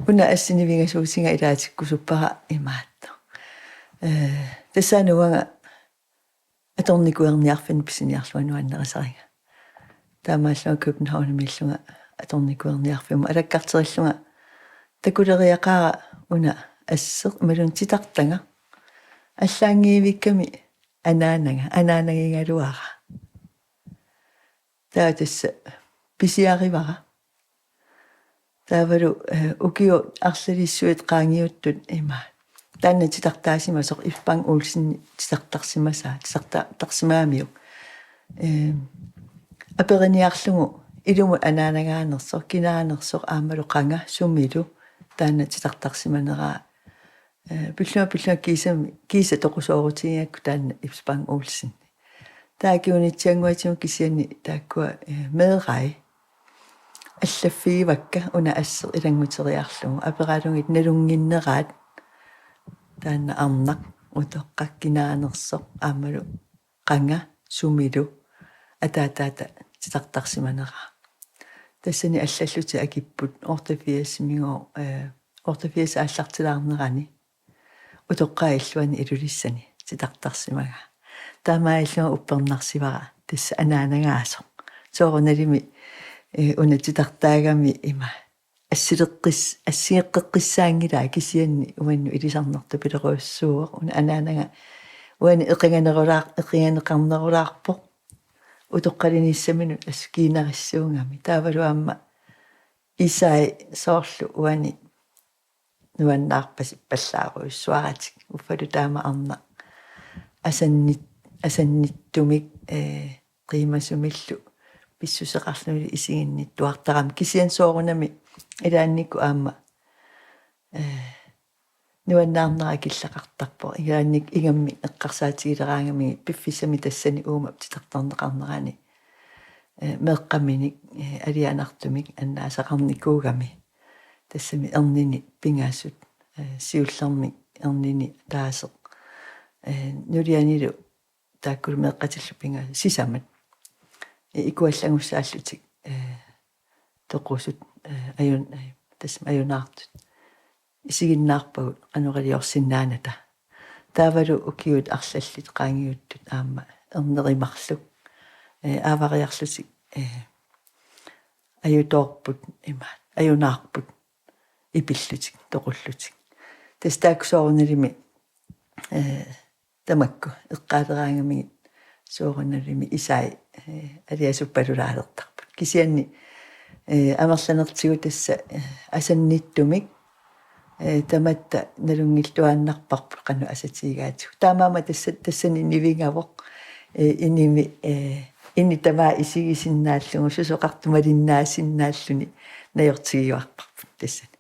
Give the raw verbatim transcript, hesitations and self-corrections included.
Una assit nivingasuutiga ilaatikkusuppara imaattoq. Eh, tassaana uanga atornikuerniarfinnut pisiniarlunga nuannarisariga. Taamaallunga Københavnimiillunga atornikuerniarfimmut alakkarterillunga takuleriaqaara una asseq imaluunniit titartagaq. Allaanngivikkami anaanaga, anaanagigaluara. Taava tassa pisiarivara. Taavalu, eh, ukiut arlalissuit qaangiuttut ima. Taanna titartaasimasoq Ib Spang Olsen titartarsimasaa, titartarsimagamiuk. Eh, aperiniarlugu ilumut anaanagaanersoq, kinaanersoq aammalu qanga sumilu taanna titartarsimaneraa. Eh, pillunga pillunga kiisami, kiisa toqusoorutigigakku taanna Ib Spang Olsen. Taava kingunitsiannguatigut kisianni taakkua, eh, meerai allaffigivakka una asseq ilannguteriarlugu. Aperalugit nalunnginneraat taanna arnaq utoqqaq kinaanersoq aammalu qanga sumilu ataataata titartarsimaneraa. Tassani allallutik akipput otteogfirsimiigooq, eh, otteogfirs aallartilaarnerani utoqqaat illuanni Ilulissani titartarsimagaa. Taamaalillunga uppernarsivara tassa anaanagaasoq. Soorunalimi, eh, una titartaagami ima assileqqis-, assigeqqeqqissaanngilaa kisianni uannut ilisarnartupilerujussuuvoq. Una anaanaga uani eqinganerulaar-, eqinganeqarnerulaarpoq. Utoqqalinissaminut assut kiinarissuugami. Taavalu aamma isai soorlu uani nuannaarpasippallaarujussuaratik. Uffalu taama arnaq asannit-, asannittumik, eh, qiimasumillu pissuseqarlunilu isiginnittuartarami. Kisianni soorunami ilaannikkut aamma, eh, nuannaarnera killeqartarpoq. Ilaannik ingammik eqqarsaatigileraangamigit piffissami tassani uuma titartarneqarnerani, eh, meeqqaminik, eh, alianartumik annaasaqarnikuugami. Tassami ernini pingasut, eh, siullermik ernini ataaseq. Eh, nulianilu taakkulu meeqqatillu pingasut sisamat. Eh, ikuallagussaallutik, eh, toqusut, eh, ajun-, eh, tassami ajunaartut isiginnaarpagut qanoq iliorsinnaanata. Taavalu ukiut arlallit qaangiuttut aamma erneri marluk, eh, aavariarlutik, eh, ajutoorput ima, ajunaarput ipillutik, toqullutik. Tassa taakku soorunalimi, eh, tamakku eqqaaleraangamigit soorunalimi isai, eh, aliasuppalulaalertarput. Kisianni, eh, amerlanertigut tassa, eh, asannittumik, eh, tamatta nalunngilluinnarparput qanoq asatigigaatigut. Taamaammat tassa, tassani nivingavoq, eh, inimi, eh, ini tamaat isigisinnaallugu susoqartoq malinnaasinnaallugu najortigiuarparput tassani.